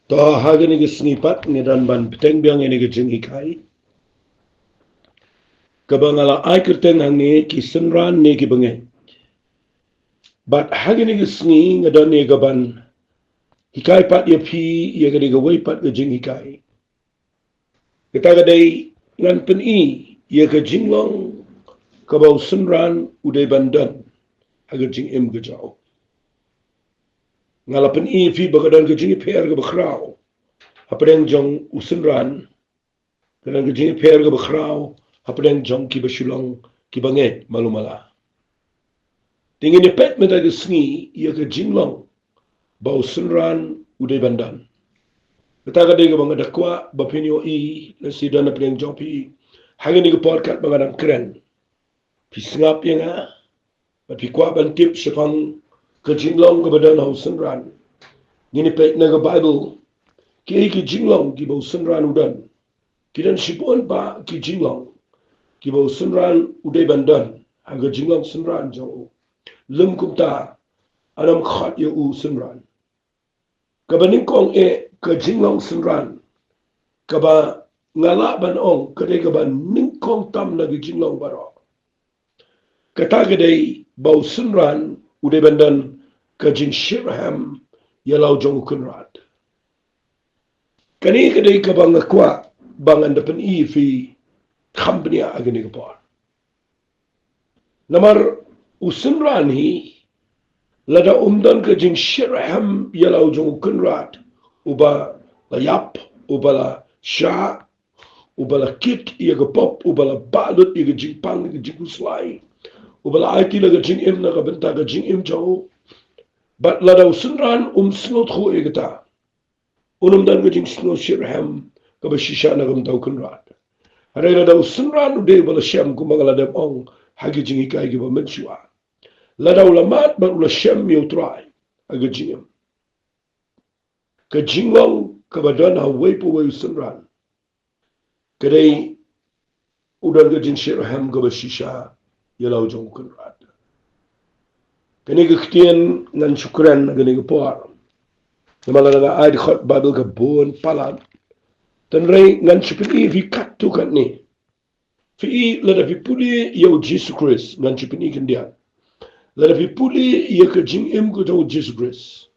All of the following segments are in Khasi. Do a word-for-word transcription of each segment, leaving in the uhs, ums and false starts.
To, ha kane ka sngi pat nga dang ban bteng biang ïa kane ka jinghikai kaba nga la ai kyrteng hangne, ki synran ne ki bangeit. Bad ha kane ka sngi nga don ïa kaban hikai pat ïa phi ïa kane kawei pat ka jinghikai. Kata ka dei, ngan pyni ïa ka jinglong kaba u synran u dei ban don ha ka jingim ka jong u. Nga la pyni ïa phi ba ka don ka jingïapher kaba khraw hapdeng jong u synran, ka don ka jingïapher kaba khraw hapdeng jong kiba shu long ki bangeit malu mala. Te ngin ïa peit mynta ka sngi ïa ka jinglong ba u synran u dei ban don. Kata ka dei kaba nga da kwah ba phin ïohi, lehse don hapdeng jong phi ha kane ka por katba nga dang kren. Phi sngap ïa nga bad phi kwah ban tip shaphang ka jinglong kaba don ha u synran. Ngin ïa peit na ka Baibl kiei ki jinglong kiba u synran u don. Ki don shibun bah ki jinglong kiba u synran u dei ban don ha ka jinglong synran jong u. Lym kumta, yn ym khot ïa u synran. Kaba nyngkong eh, ka jinglong synran kaba nga lah ban ong ka dei kaba nyngkong tam na ki jinglong baroh. Kata ka dei ba u synran u dei ban don ka jingshitrhem ïa la u jong u kynrad. Kane ka dei kaba nga kwah ba ngan da pyni ïa phi kham bniah ha kane ka por. Namar u synran hi, lada um don ka jingshitrhem ïa la u jong u kynrad, uba la ïap, uba la shah, uba la kit ïa ka pop, uba la bah lut ïa ka jingpang, ïa ka jingkhuslai, uba la aiti la ka jingim na ka bynta ka jingim jong u. Bad lada u synran um sngewthuh ïa kata, un ym don ka jingsngew shitrhem kaba shisha na ka bynta u kynrad. Hynrei lada u synran u dei uba la shem, kumba nga la dep ong ha ki jinghikai kiba mynshuwa, lada u la mad bad u la shem ïa u Trai ha ka jingim, ka jinglong kaba don ha uwei pa uwei u synran ka dei u don ka jingshitrhem kaba shisha ïa la u jong u kynrad. Kane ka ktien ngan shu kren ha kane ka por, namar lada nga ai dkhot Baibl ka bun palat. Hynrei ngan shu pyni ïa phi katto katne. Phi i, lada phi pule ïa u Jisu Khrist, ngan shu pyni khyndiat. Lada phi pule ïa ka jingim ka jong u Jisu Khrist,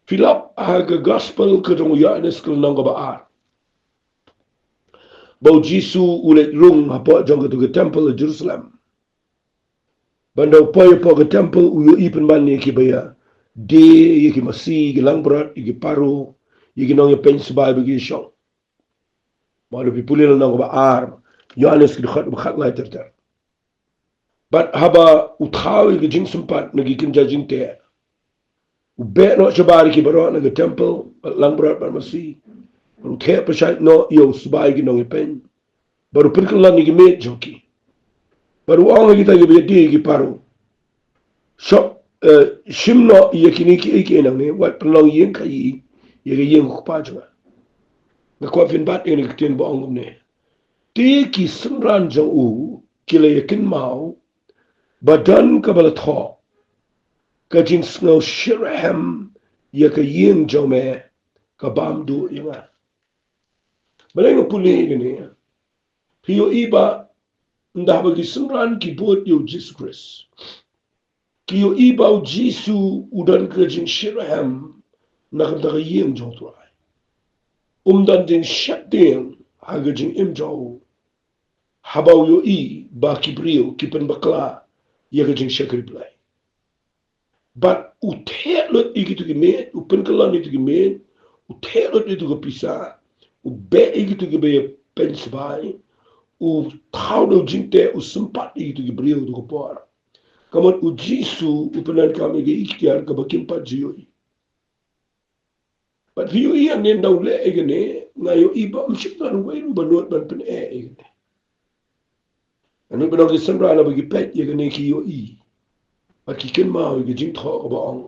phi lap ha ka Gospel ka jong u Ïoannis ka lynnong kaba ar, ba u Jisu u leit rung hapoh jong katu ka temple ha Jerusalem. Ban da u poi hapoh ka temple, u ïohi pynban ïa kiba ïadie, ïa ki masi, ïa ki langbrot, ïa ki paro, ïa ki nongïapeiñ sbai ba ki ïashong. Mo, lada phi pule lynnong kaba ar Ïoannis, ki dkhot ba khatlai ter ter. Bad haba u thaw ïa ka jingsympat na ki kynja jingteh, u beh noh shabar ïa ki baroh na ka temple, bad langbrot bad masi, bad u theh pyrshah noh ïa u sbai ïa ki nongïapeiñ, bad u pynkyllon ïa ki miej jong ki, bad u ong ha kita kiba ïadie, ïa ki paro, shu, eh, shim noh ïa kine kiei kiei nangne, wat pynlong ïing khaïi ïa ka ïing u Kpa jong nga. Nga kwah phin bat ïa kane ka ktien ba ong kumne. Te ki synran jong u ki la ïakynmaw ba don kaba la thoh ka jingsngew shitrhem ïa ka ïing jong me ka bam duh ïa nga. Balei nga pule ïa kane? Phi ïohi ba ynda haba ki synran ki bud ïa u Jisu Khrist, ki ïohi ba u Jisu u don ka jingshitrhem na ka bynta ka ïing jong u Trai. Um don jingsheptieng ha ka jingim jong u haba u ïohi ba ki briew ki pynbakla ïa ka jingshakri Blei. Bad u theh lut ïa kitu ki miej, u pynkyllon ïa kitu ki miej, u theh lut ïa kitu ki pisa, u beh ïa kitu kiba ïapeiñ sbai, u thaw da u jingteh, u sympat ïa kitu ki briew ha katu ka por. Ka mut u Jisu u pyndonkam ïa ka iktiar kaba kim pat ju ïohi. Bad phi ïohi, ynda u leh ïa kane, nga ïohi ba ym shym don uwei ruh ba nud ban pyneh ïa kane. Nga nud ba don ki synran haba ki peit ïa kane ki ïohi bad ki kynmaw ïa ka jingthoh kaba ong,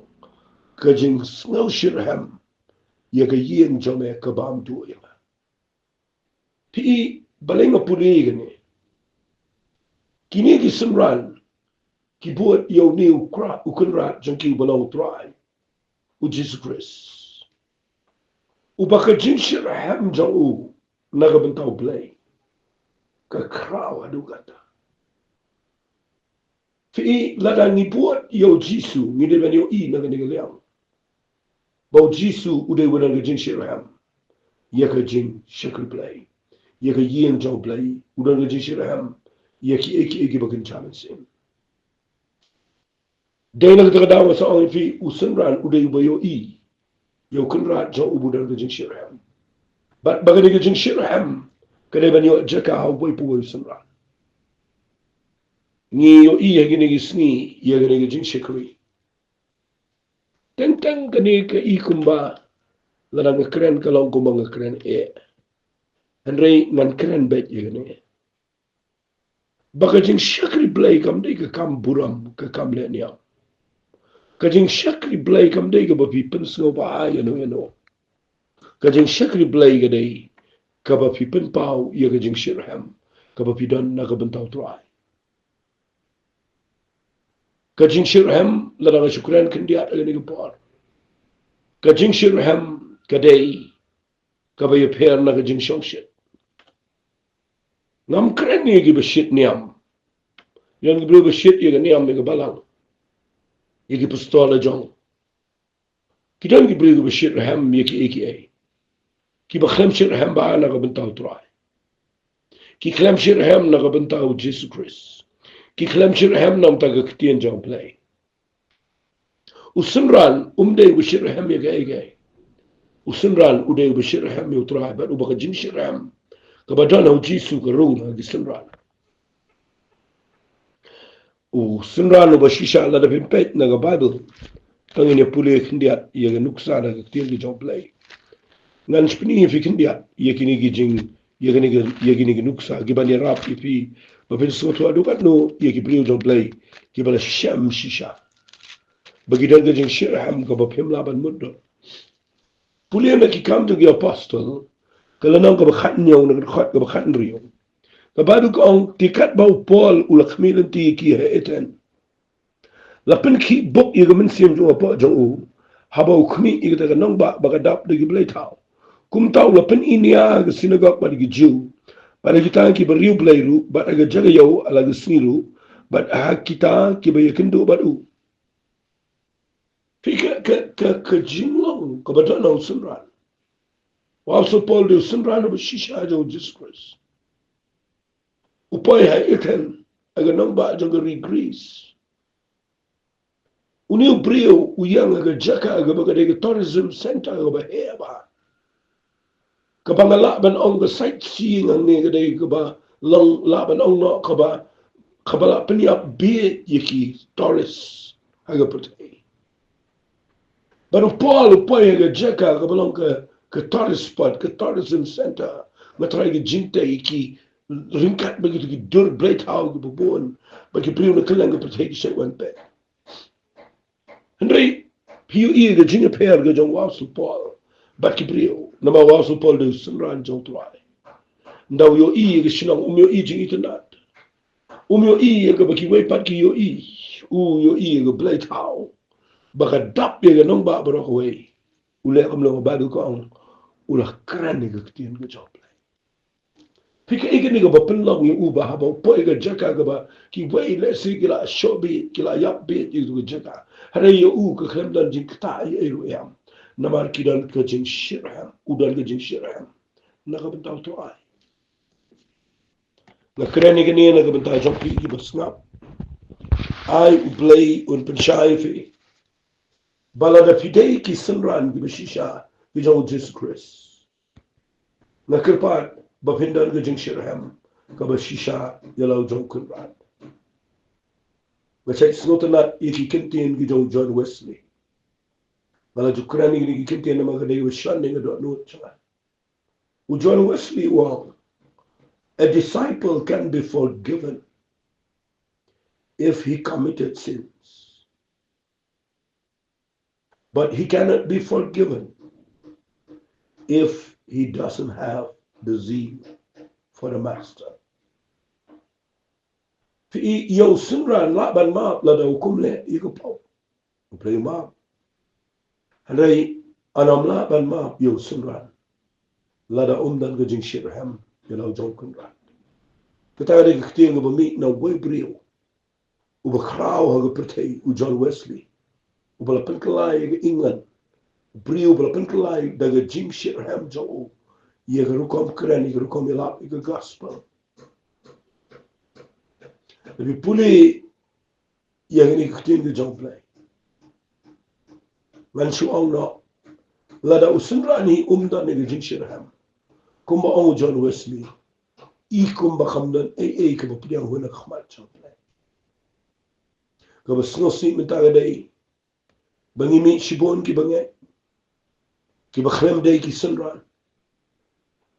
ka jingsngew shitrhem ïa ka ïing jong me ka bam duh ïa nga. Phi i, balei nga pule ïa kane? Kine ki synran ki bud ïa une u Kra-, u Kynrad jong ki uba long u Trai, u Jisu Khrist. Uba ka jingshitrhem jong u na ka bynta U Blei ka khraw haduh katta. Phi i, lada ngi bud ïa U Jisu, ngi dei ban ïohi na kane ka liang ba U Jisu u dei uba don ka jingshitrhem ïa ka jingshakri Blei, ïa ka ïing jong U Blei, u don ka jingshitrhem ïa kiei kiei kiba kynja mynsiem. Dei na kata ka daw nga sa ong ïa phi, u synran u dei uba ïohi ïa u kynrad jong u ba u don ka jingshitrhem. Bad ba kane ka jingshitrhem ka dei ban ïoh jaka ha uwei pa uwei u synran. Ngi ïohi ha kine ki sngi ïa kane ka jingshakri. Teng teng kane ka i kumba lada nga kren ka long kumba nga kren eh. Hynrei ngan kren beit ïa kane ba ka jingshakri Blei kam dei ka kam burom, ka kam leh niam. Ka jingshakri Blei kam dei kaba phi pynsngewbha ïano ïano. Ka jingshakri Blei ka dei kaba phi pynpaw ïa ka jingshitrhem kaba phi don na ka bynta U Trai. Ka jingshitrhem, lada nga shu kren khyndiat ha kane ka por, ka jingshitrhem ka dei kaba ïapher na ka jingshongshit. Ngam kren ïa kiba shit niam. Ïa ki briew ba shit ïa ka niam, ïa ka balang, ïa ki pastol la jong. Ki don ki briew kiba shitrhem ïa kiei kiei. Kiba khlem shitrhem bha na ka bynta U Trai. Ki khlem shitrhem na ka bynta U Jisu Khrist. Ki khlem shitrhem na ka bynta ka ktien jong U Blei. U synran um dei uba shitrhem ïa kaei kaei. U synran u dei uba shitrhem ïa U Trai bad uba ka jingshitrhem kaba don ha U Jisu ka rung ha ki synran. U synran uba shisha, lada phim peit na ka Baibl, tang ngin ïa pule khyndiat ïa ka nuksa na ka ktien ka jong U Blei. Ngan sa pyni ïa phi khyndiat ïa kine ki jing, ïa kine ki, ïa kine ki nuksa kiban ïarap ïa phi ba phin sngewthuh haduh katno ïa ki briew jong U Blei kiba la shem shisha ba ki don ka jingshitrhem kaba phim lah ban mutdur. Pule na Ki Kam jong ki Apostol, ka lynnong kaba khathynñiew, na ka dkhot kaba khathynriew. Ka Baibl ka ong, te katba u Paul u la khmih lynti ïa ki ha Athens, la pynkhih buk ïa ka mynsiem jong u hapoh jong u haba u khmih ïa kata ka nongbah ba ka dap da ki blei thaw. Kumta u la pyni nia ha ka synagog bad ki Jiw, bad ha kita ki briew Blei ruh, bad ha ka jaka ïew ha la ka sngi ruh, bad ha kita kiba ïakynduh bad u. Phi, ka, ka, ka, ka jinglong kaba don ha u synran. U Apostol Paul u dei u synran uba shisha jong u Jisu Khrist. U poi ha Athens, ha ka nongbah jong ka ri Greece. Une u briew u ïeng ha ka jaka kaba ka dei ka tourism center kaba heh bha, kaba nga lah ban ong ka sightseeing hangne ka dei kaba long, lah ban ong noh kaba, kaba lah pynïap beit ïa ki tourist ha ka pyrthei. Bad u Paul u poi ha ka jaka kaba long ka, ka tourist spot, ka tourism center. Nga tharai ka jingtei ki ryngkat bad kito ki dur blei thaw kiba bun, bad ki briew na kylleng ka pyrthei ki shait wan peit. Hynrei phi ïohi ka jingïapher ka jong u Apostol Paul bad ki briew, namar u Apostol Paul u dei u synran jong u Trai. Ynda u ïohi ïa ka shnong, um ïohi jingitynnad. Um ïohi ïa kaba kiwei pat ki ïohi. U ïohi ïa ka blei thaw ba ka dap ïa ka nongbah baroh kawei. U leh kumno? Ka Baibl ka ong, u la kren ïa ka ktien ka jong U Blei. Phi, kaei kane kaba pynlong ïa u ba haba u poi ha ka jaka kaba kiwei lehse ki la shoh beit, ki la ïap beit ïa ka jaka, hynrei ïa u ka khlem don jingktah ei ei ruh ïa u, namar ki don ka jingshitrhem, u don ka jingshitrhem na ka bynta U Trai. Nga kren ïa kane na ka bynta jong phi kiba sngap. Ai U Blei un pynshai ïa phi ba lada phi dei ki synran kiba shisha ki jong u Jisu Khrist, nga kyrpad ba phin don ka jingshitrhem kaba shisha ïa la u jong u Kynrad. Nga shait sngewtynnad ïa ki kyntien ki jong u John Wesley. Nga la ju kren ïa kine ki kyntien namar ka dei kaba shon ne nga dohnud sha nga. U John Wesley u ong, "A disciple can be forgiven if he committed sins, but he cannot be forgiven if he doesn't have the zeal for the master." Phi i, ïa u synran lah ban map lada u kum leh ïa ka pop. U Blei u map. Hynrei Ynnym lah ban map ïa u synran lada um don ka jingshitrhem ïa la u jong u kynrad. Kata ka dei ka ktien kaba mih na uwei u briew uba khraw ha ka pyrthei, u John Wesley, uba la pynkylla ïa ka England, u briew uba la pynkylla da ka jingshitrhem jong u ïa ka rukom kren, ïa ka rukom ïalap ïa ka gospel. Lada phi pule ïa kane ka ktien ka jong U Blei, ngan shu ong noh, lada u synran hi um don ïa ka jingshitrhem, kumba ong u John Wesley, i kumba kam don ei ei kaba pdiang ha ka khmat jong U Blei. Kaba sngewsih mynta ka dei ba ngi mih shibun kiba ngeit, kiba khlem dei ki synran,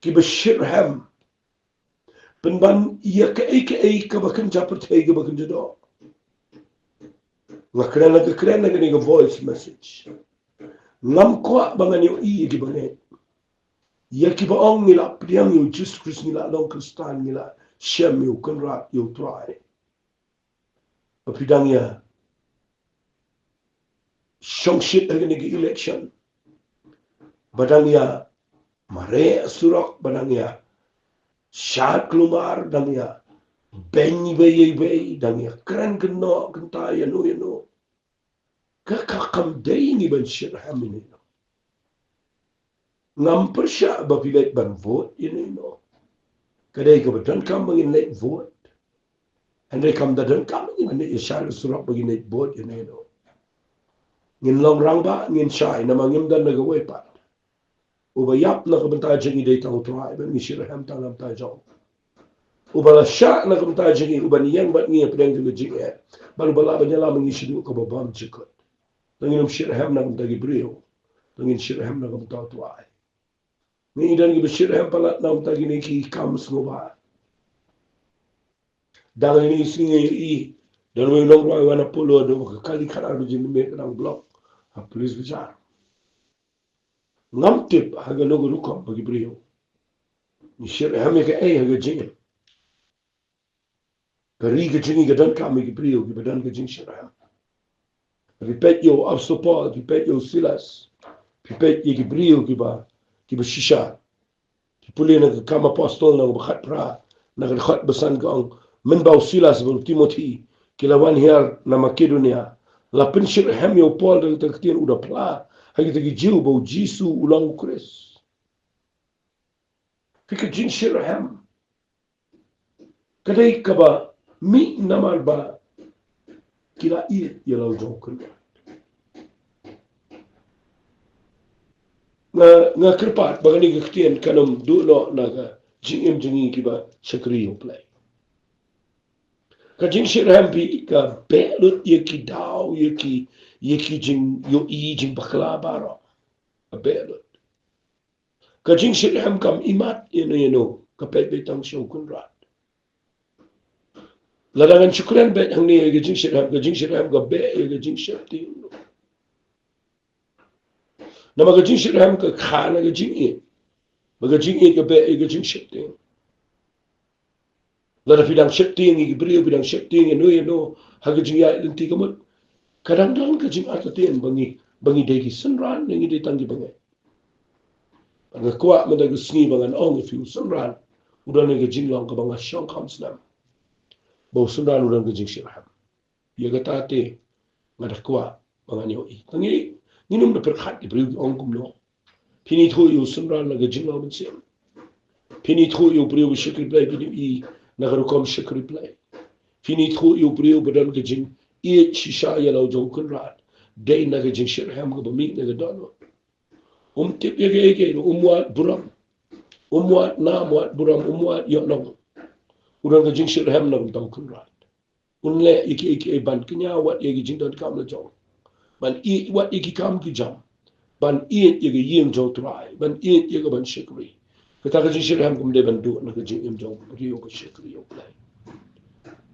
kiba shitrhem pynban ïa kaei kaei kaba kynja pyrthei, kaba kynja doh. Nga kren la ka kren la kane ka voice message. Ngam kwah ba ngan ïohi ïa kiba ngeit, ïa kiba ong ngi la pdiang ïa u Jisu Khrist, ngi la long Khristan, ngi la shem ïa u Kynrad, ïa u Trai. Ba phi dang ïa shongshit ha kane ka election, ba dang ïa mareh surok, ba dang ïa shad kulmar, dang ïa beiñ iwei ïa iwei, dang ïa kren kynnoh kynta ïano ïano. Ka, ka kam dei ngi ban shitrhem ïano ïano. Ngam pyrshah ba phi leit ban vote ïano ïano. Ka dei kaba donkam ba ngin leit vote. Hynrei kam da donkam ba ngin leit ïashai surok ba ngin leit vote ïano ïano. Ngin long rangbah, ngin shai, namar ngim don na kawei pat. Uba ïap na ka bynta jong ngi dei tang U Trai, ba ngi shitrhem tang na ka bynta jong u. Uba la shah na ka bynta jong ngi, uban ïeng bad ngi hapdeng ka jingeh, bad uba lah ban ïalam ïa ngi shaduh kaba bymjukut. Tang ngin ym shitrhem na ka bynta ki briew, tang ngin shitrhem na ka bynta U Trai. Ngi don kiba shitrhem palat na ka bynta kine ki kam sngewbha. Dang ïa kine ki sngi ngi ïohi, don uwei u nongrwai u wan ha Apollo, don ka kali khatar baje mynmiet ka dang block ha police bazaar. Ngam tip ha kano ka rukom ba ki briew, ngi shitrhem ïa kaei ha ka jingim. Ka ri ka jong ngi ka donkam ïa ki briew kiba don ka jingshitrhem. Phi peit ïa u Apostol Paul, phi peit ïa u Silas, phi peit ïa ki briew kiba, kiba shisha. Phi pule na ka Kam Apostol na kaba khatphra, na ka dkhot ba san ka ong, mynba u Silas bad u Timothi ki la wan hiar na Makedonia, la pynshitrhem ïa u Paul da kata ka ktien, u da phla ha kita ki Jiw ba u Jisu u long u Khrist. Phi, ka jingshitrhem ka dei kaba mih namar ba ki la ïeit ïa la u jong u Kynrad. Nga, nga kyrpad ba kane ka ktien kan ym duh noh na ka jingim jong ngi kiba shakri ïa U Blei. Ka jingshitrhem, phi, ka beh lut ïa ki daw, ïa ki, ïa ki jingïohi jingbakla baroh. Ka beh lut. Ka jingshitrhem kam imat ïano ïano, ka peit beit tang sha u Kynrad. Lada ngan shu kren beit hangne ïa ka jingshitrhem, ka jingshitrhem ka beh ïa ka jingsheptieng. Namar ka jingshitrhem ka kha na ka jingïeit, bad ka jingïeit ka beh ïa ka jingsheptieng. Lada phi dang sheptieng ïa ki briew, phi dang sheptieng ïano ïano ha ka jingïaid lynti ka mut, ka dang don ka jingartatien ba ngi, ba ngi dei ki synran ne ngi dei tang kiba ngeit. Bad nga kwah mynta ka sngi ba ngan ong ïa phi, u synran u don ïa ka jinglong kaba nga shong kham snem ba u synran u don ka jingshitrhem. Ïa kata te nga da kwah ba ngan ïohi. Tang ngi, ngim da pyrkhat ki briew ki ong kumno. Phin ithuh ïa u synran na ka jinglong mynsiem. Phin ithuh ïa u briew ba shakri Blei, phin ïohi na ka rukom shakri Blei. Phin ithuh ïa u briew ba don ka jingïeit shisha ïa la u jong u Kynrad, dei na ka jingshitrhem kaba mih na ka dohnud. Um tip ïa kaei kaei, um wad burom, um wad nam, wad burom, um wad ïohnong. U don ka jingshitrhem na ka bynta u Kynrad. Un leh ïa kiei kiei ban kñia wat ïa ki jingdonkam la jong, ban ïeit wat ïa ki kam ki jam, ban ïeit ïa ka ïing jong u Trai, ban ïeit ïa ka ban shakri. Kata ka jingshitrhem kam dei ban duh na ka jingim jong u briew ba shakri ïa u Blei.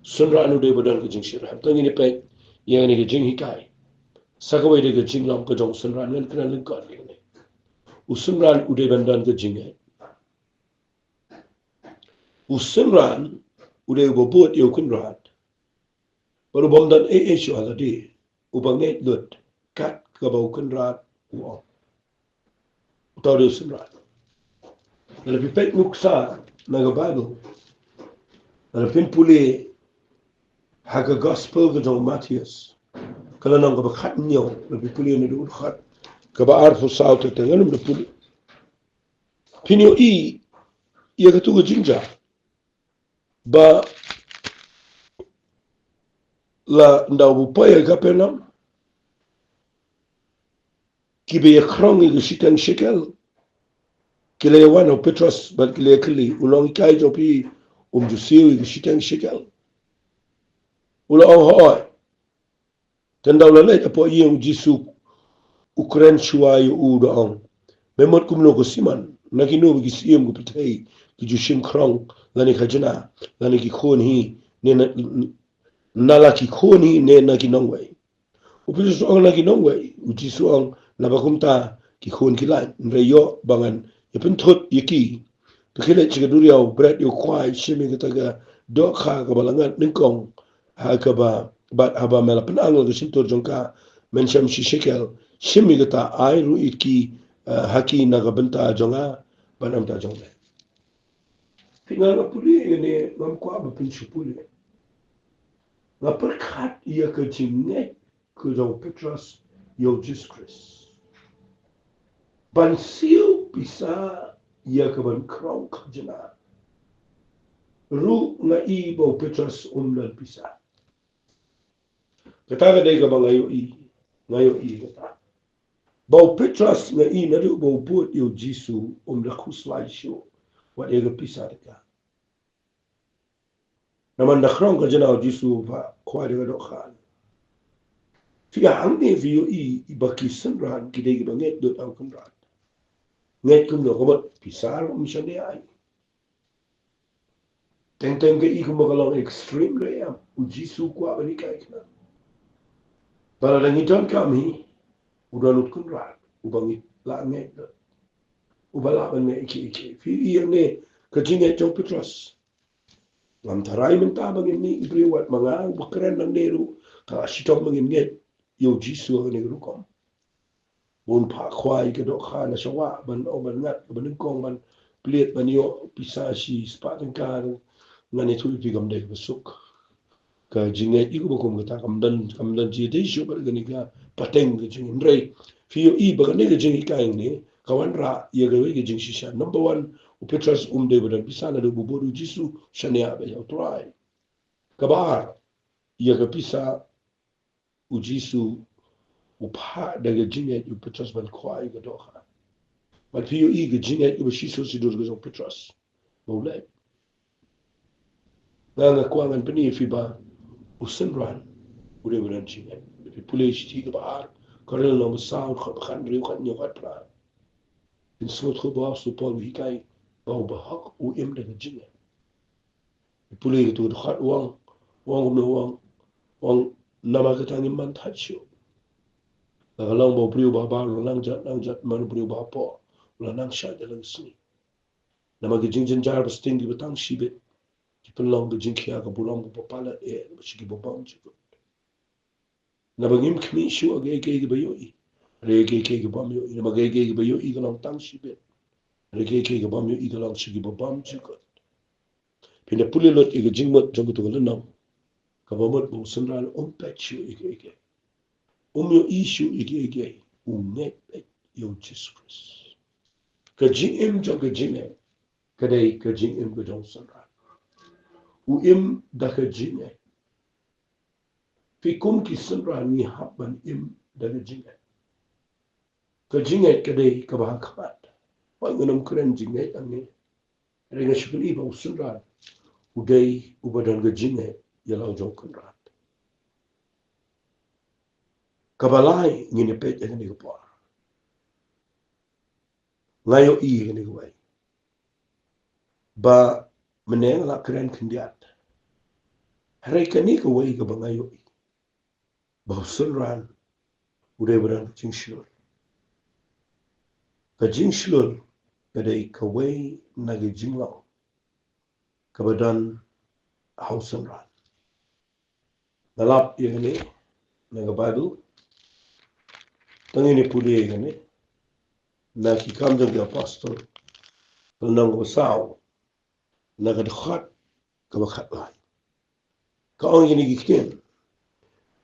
Synran u dei ba don ka jingshitrhem. Tang ngin ïa peit ïa kane ka jinghikai. Sa kawei de ka jinglong ka jong u synran, ngan kren lyngkot ïa kane. U synran u dei ban don ka jingngeit. U synran u dei uba bud ïa u Kynrad, bad u bym don ei ei shuh ha lade, uba ngeit lut kat kaba u Kynrad u ong. Uta u dei u synran. Lada phi peit nuksa na ka Baibl, lada phin pule ha ka Gospel ka jong u Mathaios, ka lynnong kaba khathynñiew, lada phi pule naduh u dkhot kaba arphew saw te te, ngan ym da pule. Phin ïohi ïa katu ka jingjia ba la ynda u poi ha Kapernaum, kiba ïa krong ïa ka shiteng shekel ki la ïa wan ha u Petros bad ki la ïa kylli, u nonghikai jong phi um ju siew ïa ka shiteng shekel? U la ong, hooid. Te ynda u la leit hapoh ïing, u Jisu u kren shuwa ïa u da ong, me mut kumno ko Simon, na kino ba ki syiem ki pyrthei ki ju shim krong lane khajna, lane ki khun hi, ne na, na la ki khun hi ne na ki nongwei? U Petros u ong, na ki nongwei. U Jisu u ong, naba kumta ki khun ki lait. Hynrei ïoh ba ngan ïa pynthut ïa ki. To khie leit sha ka duriaw, bret ïa u kwai, shim ïa kata ka dohkha kaba la ngat nyngkong, ha kaba, bad haba me la pynang la ka shyntur jong ka, men shem shi shekel. Shim ïa kata, ai ruh ïa ki, eh, ha ki na ka bynta jong nga bad na ka bynta jong me. Phi, nga nga pule ïa ne, ngam kwah ba phin shu pule. Nga pyrkhat ïa ka jingngeit ka jong u Petros ïa u Jisu Khrist ban siew pisa ïa ka ban krong khajna. Ruh nga i ba u Petros um don pisa. Kata ka dei kaba nga ïohi, nga ïohi kata. Ba u Petros nga i naduh ba u bud ïa u Jisu um da khuslai shuh wat ïa ka pisa da ka. Namar da krong khajna u Jisu ba khwai da ka dohkha. Phi, hangne phi ïohi ba ki synran ki dei kiba ngeit lut ha u Kynrad. Ngeit kumno, ka mut pisa ruh ym shaniah. Teng teng ka i kumba ka long extreme ruh em. U Jisu u kwah ban hikai khnang. Ba lada ngi donkam hi, u don u Kynrad uba ngi lah ngeit lut, uba lah ban mih ïa kiei kiei. Phi ïohi hangne ka jingngeit jong u Petros. Ngam tharai mynta ba ngin mih briew wat ma nga uba kren nangne ruh, ka la shitom ba ngin ngeit ïa u Jisu ha kane ka rukom. Bun phah khwai ka dohkha na shawah ban ong ban ngat kaba nyngkong ban plied ban ïoh pisa shi spah tyngka. Ngan ïathuh ïa phi, kam dei kaba suk. Ka jingngeit ïa kaba kum kata kam don, kam don jingïadei shuh bad kane ka pateng ka jingngeit. Hynrei phi ïohi ba kane ka jinghikai hangne ka wanrah ïa kawei ka jingshisha. Number one, u Petros um dei ba don pisa naduh ba u bud ïa u Jisu, shaniah beit ïa u Trai. Kaba ar, ïa ka pisa u Jisu u phah da ka jingngeit ïa u Petros ban khwai ka dohkha. Bad phi ïohi ka jingngeit kaba shisha shisha ka jong u Petros ba u leh. Nga nga kwah ngan pyni ïa phi ba u synran u dei ba don jingngeit. Phi pule shithi kaba ar Korinth lynnong ba saw, dkhot ba khathynriew, khathynñiew, khatphra. Phin sngewthuh ba u Apostol Paul u hikai ba u bahok u im da ka jingngeit. Pule katu ka dkhot, u ong, u ong kumno, u ong, u ong, namar kata ngim man thait shuh. La ka long ba u briew ba habar u la nang jot nang jot, namar u briew ba hapoh u la nang shait ïa la ka sngi. Namar ki jingjynjar ba sting kiba tang shibit ki pynlong ka jingkhia ka burom kaba palat eh sha kiba bymjukut. Naba ngim khmih shuh ha kiei kiei kiba ïohi, hynrei ha kiei kiei kiba ym ïohi. Naba kiei kiei kiba ïohi ka long tang shibit, hynrei kiei kiei kiba ym ïohi ka long sha kiba bymjukut. Phin da pule lut ïa ka jingmut jong katu ka lynnong, kaba mut ba u synran um peit shuh ïa kiei kiei, um ïohi shuh ïa kiei kiei, u ngeit beit ïa u Jisu Khrist. Ka jingim jong ka jingngeit ka dei ka jingim ka jong u synran. U im da ka jingngeit. Phi, kum ki synran ngi hap ban im da ka jingngeit. Ka jingngeit ka dei kaba ha khmat. Wat ngan ym kren jingngeit hangne, hynrei nga shu pyni ba u synran u dei uba don ka jingngeit ïa la u jong u Kynrad. Kaba lai, ngin ïa peit ïa kane ka por. Nga ïohi ïa kane kawei ba mynne nga la kren khyndiat. Hynrei kane kawei kaba nga ïohi, ba u synran u dei ba don ka jingshlur. Ka jingshlur ka dei kawei na ka jinglong kaba don ha u synran. Nga lap ïa kane na ka Baibl. Tang ngin ïa pule ïa kane. na Ki Kam Jong Ki Apostol, lynnong kaba saw, na ka dkhot kaba khatlai. Ka ong ïa kine ki ktien: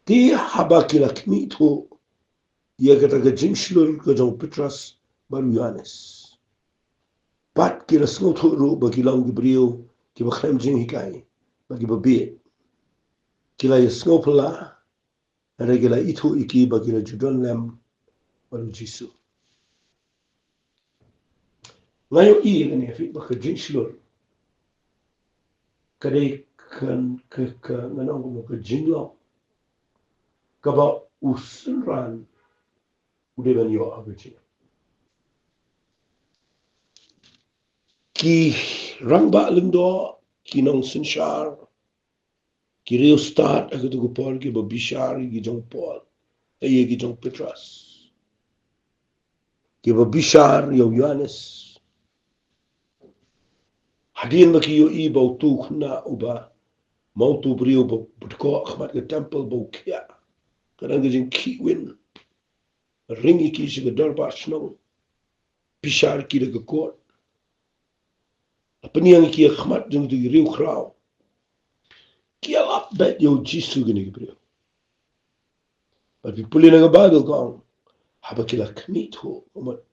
Te haba ki la khmih thuh ïa kata ka jingshlur ka jong u Petros bad u Ïoannis, bad ki la sngewthuh ruh ba ki long ki briew kiba khlem jinghikai bad kiba bieit, ki la ïa sngewphylla, hynrei ki la ithuh ïa ki ba ki la ju don lem bad u Jisu. Nga ïohi ïa kane, ïa phi, ba ka jingshlur ka dei ka, ka, ka, ngan ong kumno, ka jinglong kaba u synran u dei ban ïoh ha ka jingim. Ki rangbah lyngdoh, ki nongsynshar, ki riewstad ha katu ka por kiba bishar ïa ki jong u Paul, eh, ïa ki jong u Petros, kiba bishar ïa u Ïoannis. Hadien ba ki ïohi ba utu u khynnah uba, ma utu u briew ba, ba dkoh ha khmat ka temple ba u khiah, ka don ka jingkhih win, ring ïa ki sha ka dorbar shnong, bishar ïa ki da ka kot, la pynïeng ïa ki ha khmat jong uto u riewkhraw. Ki ïalap beit ïa u Jisu kine ki briew. Bad phi pule na ka Baibl ka ong, haba ki la khmih thuh, ka mut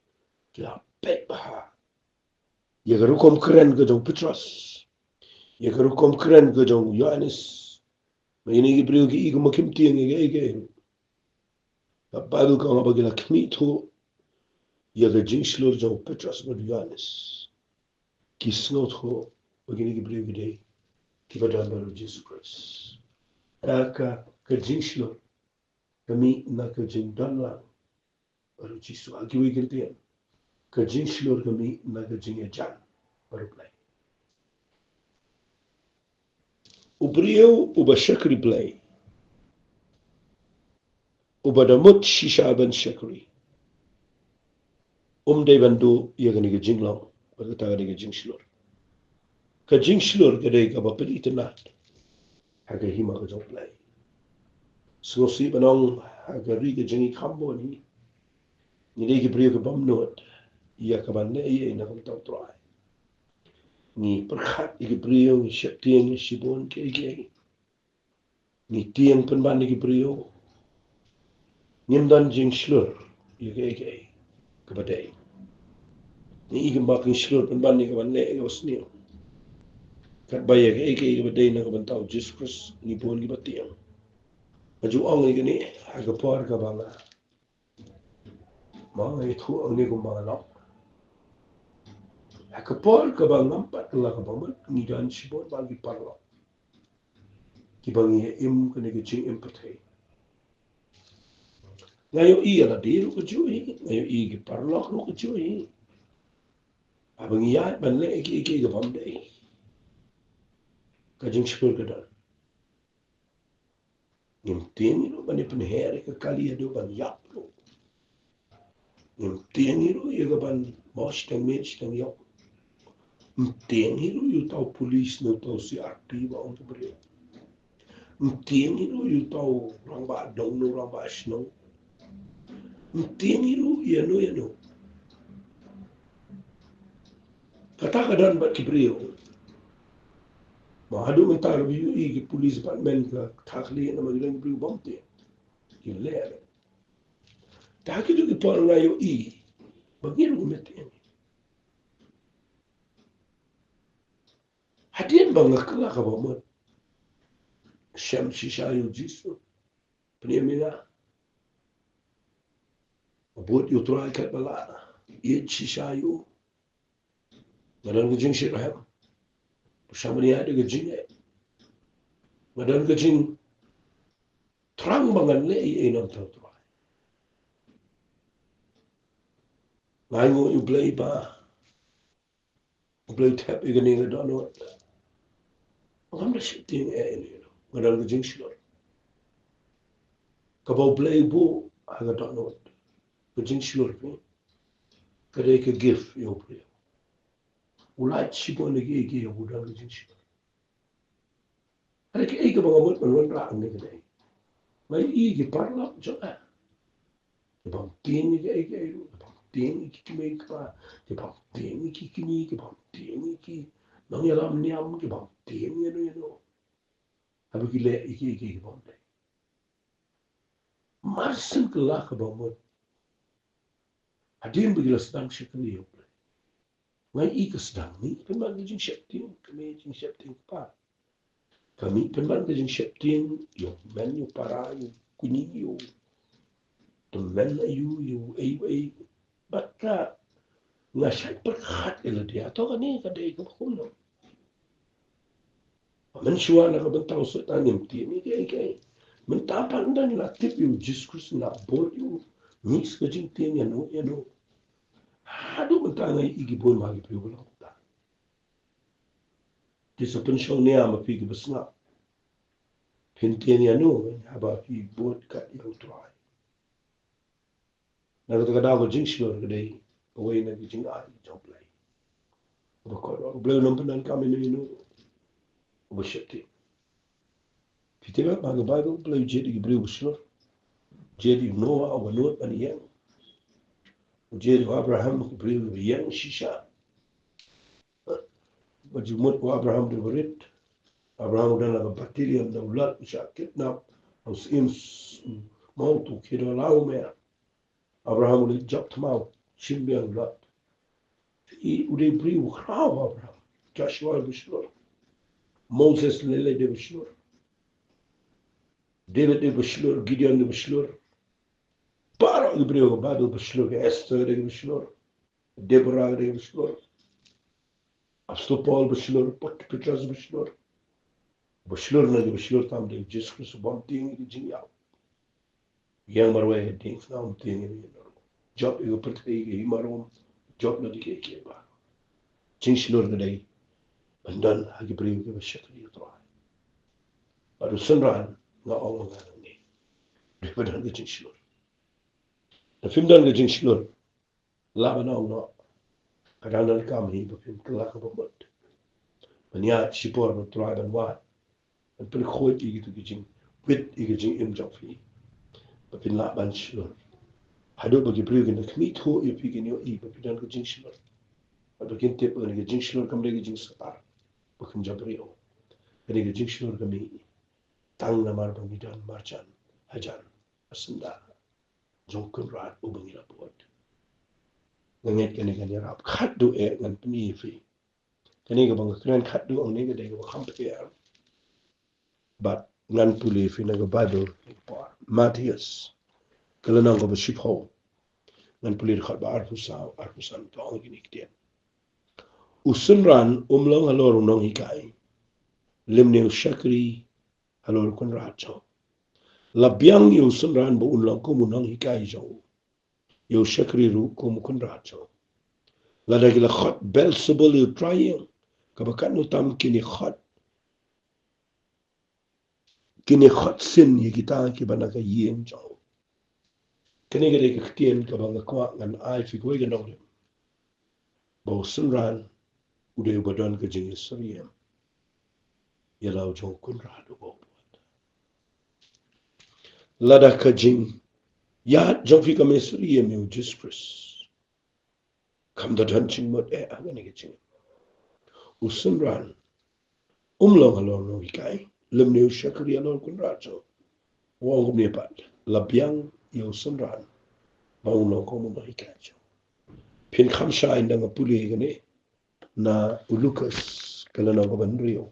ki la beit bha ïa ka rukom kren ka jong u Petros, ïa ka rukom kren ka jong u Ïoannis. Ma kine ki briew ki i kumba kim tieng ïa kaei kaei. Ka Baibl ka ong, haba ki la khmih thuh ïa ka jingshlur jong u Petros bad u Ïoannis, ki sngewthuh ba kine ki briew ki dei kiba don bad u Jisu Khrist. Ka, ka, ka jingshlur ka mih na ka jingdon lang bad u Jisu. Ha kiwei ki ktien, ka jingshlur ka mih na ka jingïajan bad U Blei. U briew uba shakri Blei, uba da mut shisha ban shakri, um dei ban duh ïa kane ka jinglong bad kata kane ka jingshlur. Ka jingshlur ka dei kaba pynitynnad ha ka hima ka jong U Blei. Sngewsih ban ong, ha ka ri ka jong ngi kham bun hi, ngi dei ki briew ki bym nud ïa ka ban leh ei ei na ka bynta U Trai. Ngi pyrkhat ïa ki briew, ngi sheptieng ïa shibun kiei kiei. Ngi tieng pynban ïa ki briew. Ngim don jingshlur ïa kaei kaei kaba dei. Ngi i kumba ki shlur pynban ïa ka ban leh ïa ka basniew. Katba ïa kaei kaei kaba dei na ka bynta u Jisu Khrist ngi bun kiba tieng. Nga ju ong ïa kane ha ka por kaba nga, ma nga ïathuh hangne kumba nga long. Ha ka por kaba ngam pat kylla kaba mut, ngi don shibun bha ki paralok kiba ngi im kane ka jingim pyrthei. Nga ïohi ïa lade ruh kajuh hi, nga ïohi ki paralok ruh kajuh hi. Haba ngi ïaid ban leh kiei kiei kaba ym dei, ka jingshlur ka don. Ngim tieng hi ruh ban ïa pynher ïa ka kali haduh ban ïap ruh. Ngim tieng hi ruh ïa ka ban mih shiteng miet shiteng ïew. Ngim tieng hi ruh ïa uta u police ne uta u C R P ba ong ka briew. Ngim tieng hi ruh ïa uta u rangbah dong ne u rangbah shnong. Ngim tieng hi ruh ïano ïano. Kata ka don bad ki briew. Ma haduh mynta ruh ngi ïohi ki police department ka thah khlieh namar ki don ki briew bym tieng. Ki leh. Te ha kito ki por nga ïohi ba ngi ruh ngim tieng. Hadien ba nga kylla kaba mut, shem shisha ïa u Jisu, pynïaid ïa nga. Bud ïa U Trai katba lah, ïeit shisha ïa u. Nga don ka jingshitrhem. Pyrshang ban ïaid da ka jingeh. Nga don ka jingthrang ba ngan leh ei ei na ka bynta U Trai. Nga ainguh ïa U Blei ba U Blei u thep ïa kane ka dohnud. Ngam da sheptieng ei ei ruh. Nga don ka jingshlur. Kaba U Blei u buh ha ka dohnud, ka jingshlur, ka dei ka gift ïa u briew. U lait shibun ïa kiei kiei ba u don ka jingshlur. Hynrei kaei kaba nga mut ban wanrah hangne ka dei, nga ïohi ki paralok jong nga, ki bym tieng ïa kiei kiei ruh, ki bym tieng ïa ki kmie ki kpa, ki bym tieng ïa ki kñi, ki bym tieng ïa ki nongïalam niam, ki bym tieng ïa no ïa no. Haba ki leh ïa ki, ïa ki, ki bym leh. Mar shen kylla kaba mut. Hadien ba ki la sdang shakri ïa U Blei. Nga ïohi ka sdang mih pynban ka jingsheptieng, ka mih jingsheptieng kpa. Ka mih pynban ka jingsheptieng, ïa u kmen, ïa u para, ïa u kñi, ïa u tymmen, ïa u, ïa u, ei, ei. Bad ka, nga shait pyrkhat ïa lade, hato kane ka dei kaba kumno. Mynshuwa na ka bynta u Soitan ngim tip ïa kiei kiei. Mynta pat ynda ngi la tip ïa u Jisu Khrist, ngi la bud ïa u, ngi shu ka jingtieng ïano ïano. Haduh mynta nga ïohi ki bun bha ki briew ba long kumta. Ki sa pynshong niam ha phi kiba sngap. Phin tieng ïano haba phi bud kat ïa u Trai. Na kata ka daw ka jingshlur ka dei kawei na ki jingai jong U Blei. Ba kordor, U Blei um pyndonkam ïano ïano uba sheptieng. Phi tip ba ha ka Baibl U Blei u jied ïa ki briew ba shlur. U jied ïa u Noah uba nud ban ïeng. U jied ïa u Abraham u briew uba ïeng shisha. Ba jingmut u Abraham dei ba rit. Abraham u don la ka battalion, da u Lot u shah kidnap, u syiem s-, u mawt, u khie da u law mer. Abraham u leit jop thma, shim biang u Lot. Te u dei briew u khraw Abraham. Joshua dei ba shlur. Moses lei lei dei ba shlur. David dei ba shlur, Gideon dei ba shlur. Baroh ki briew ka Baibl ba shlur, ka Esther dei ba shlur. Deborah dei ba shlur. Apostol Paul ba shlur, Pat-, Petros ba shlur. Ba shlur na ki ba shlur tam dei Jisu Khrist u bym tieng ïa ki jingïap. Ïeng marwei ha diengphna um tieng ïa ki. Jop ïa ka pyrthei, ïa ka hima Rom, jop na ki kiei kiei ba. Jingshlur ka dei ban don ha ki briew kiba shakri ïa u Trai. Bad u synran nga ong ma nga nangne. Dei ba don ka jingshlur. Lada phim don ka jingshlur, lah ban ong noh, ka dang donkam hi ba phin kylla kaba mut. Ban ïaid shipor ba U Trai ban wad, ban pynkhuid ïa kito ki jingwit ïa ka jingim jong phi, ba phin lah ban shlur. Haduh ba ki briew kin da khmih thuh ïa phi, kin ïohi ba phi don ka jingshlur. Bad ba kin tip ba kane ka jingshlur kam dei ka jingsatar ba kin jop briew. Kane ka jingshlur ka mih tang namar ba ngi don marjan hajan ha syndah jong u Kynrad uba ngi la bud. Nga ngeit kane kan ïarap. Khatduh eh ngan pyni ïa phi. Kane kaba nga kren khatduh hangne ka dei kaba kham pher. Bad ngan pule ïa phi na ka Baibl. Mathaios, ka lynnong kaba shiphew. Ngan pule dkhot ba arphew saw, arphew san, to ong kine ki ktien. U synran um long halor u nonghikai, lymne u shakri halor u kynrad jong u. La biang ïa u synran ba un long kum u nonghikai jong u, ïa u shakri ruh kum u kynrad jong u. Lada ki la khot Belsebul ïa u trai ïing, kaba katno tam kin ïa khot, kin ïa khot sien ïa kita kiba na ka ïing jong u. Kane ka dei ka ktien kaba nga kwah ngan ai phi kawei ka nongrim. Ba u synran u dei uba don ka jingïasyriem ïa la u jong u kynrad uba u bud. Lada ka jingïaid jong phi kam ïasyriem ïa u Jisu Khrist, kam da don jingmut eh ha kane ka jingim. U synran um long halor u nonghikai, lymne u shakri halor u kynrad jong u. U ong kumne pat, la biang ïa u synran ba un long kum u nonghikai jong u. Phin kham shai ynda nga pule kane na u Lukas ka lynnong kaba hynriew,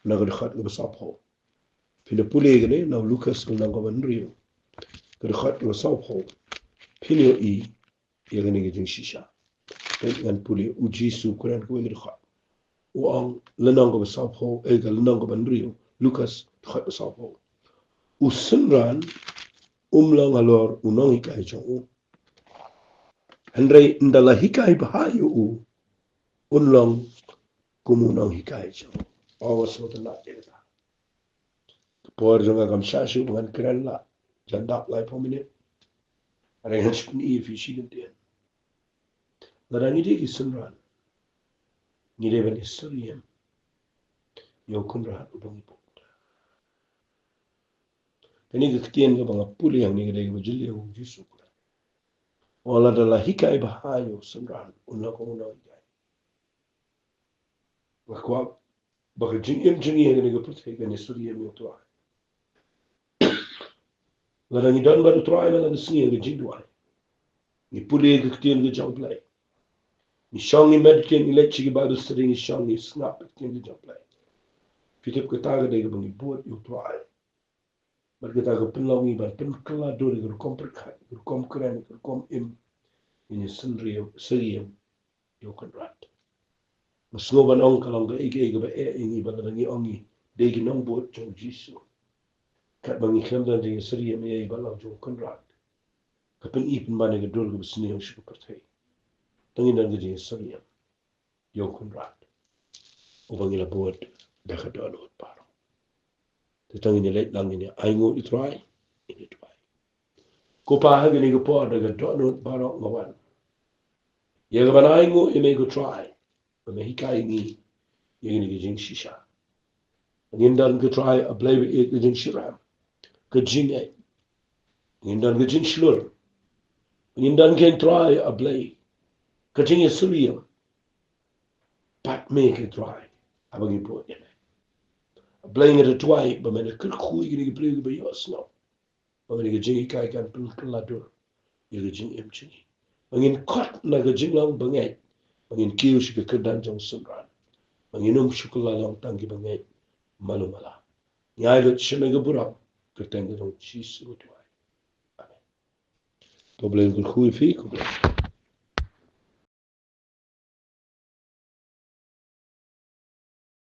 na ka dkhot kaba sawphew. Phin da pule kane na u Lukas ka lynnong kaba hynriew, ka dkhot kaba sawphew. Phin ïohi ïa kane ka jingshisha. Peit, ngan pule, u Jisu u kren kawei ka dkhot. U ong, lynnong kaba sawphew, eh, ka lynnong kaba hynriew, Lukas dkhot kaba sawphew. U synran um long halor u nonghikai jong u, hynrei ynda la hikai bha ïa u, un long kum u nonghikai jong u. Aw, sngewtynnat ïa kata. Ka por jong nga kam shah shuh ba ngan kren la jan dap laiphew minit. Hynrei ngan shu pyni ïa phi shi kyntien. Lada ngi dei ki synran, ngi dei ban ïasyriem ïa u kynrad uba ngi bud. Kane ka ktien kaba nga pule hangne ka dei kaba jylliew, u Jisu u kren. Wat lada la hikai bha ïa u synran, un long kum u nonghikai. Nga kwah ba ka jingim jong ngi ha kane ka pyrthei kan ïasyriem ïa u Trai. Lada ngi don bad u Trai man la ka sngi ha ka jingduwai, ngi pule ka ktien ka jong u Blei, ngi shong ngi meditate, ngi leit sha ki Bible study, ngi shong ngi sngap ka ktien ka jong u Blei, phi tip kata ka dei kaba ngi bud ïa u Trai. Bad kata ka pynlong ngi ban pynkylla dur ïa ka rukom pyrkhat, ka rukom kren, ka rukom im. Ngi ïasyriem, syriem ïa u Kynrad. Nga sngew ban ong ka long kaei kaei kaba eh ïa ngi ba lada ngi ong ngi dei ki nongbud jong u Jisu, katba ngi khlem don jingïasyriem ïa i ba long jong u Kynrad, ka pyni pynban ïa ka dur kaba sniew sha ka pyrthei. Tang ngin don ka jingïasyriem ïa u Kynrad uba ngi la bud da ka dohnud baroh. Te tang ngin ïaleit lang, ngin ïa ainguh ïa u Trai, ngin ïa duwai. Ko Pa, ha kane ka por da ka dohnud baroh nga wan ïa ka ban ainguh ïa me ko Trai, ba me hikai ïa ngi ïa kane ka jingshisha. Ngin don ko Trai, A Blei, ïa ka jingshitrhem, ka jingngeit. Ngin don ka jingshlur. Ngin don ko Trai, A Blei, ka jingïasyriem. Pat me ko Trai, haba ngi bud ïa me. A Blei, nga da duwai ba men da kyrkhu ïa kine ki briew kiba ïohsngew, ba kane ka jinghikai kan pynkylla dur ïa ka jingim jong ngi, ba ngin kot na ka jinglong bangeit, ba ngin kiew sha ka kyrdan jong u synran, ba ngin ym shu kylla long tang kiba ngeit malu mala. Ngi ai lut sha me ka burom, kyrteng ka jong u Jisu ngi duwai. Amen. To Blei un kyrkhu ïa phi, khublei.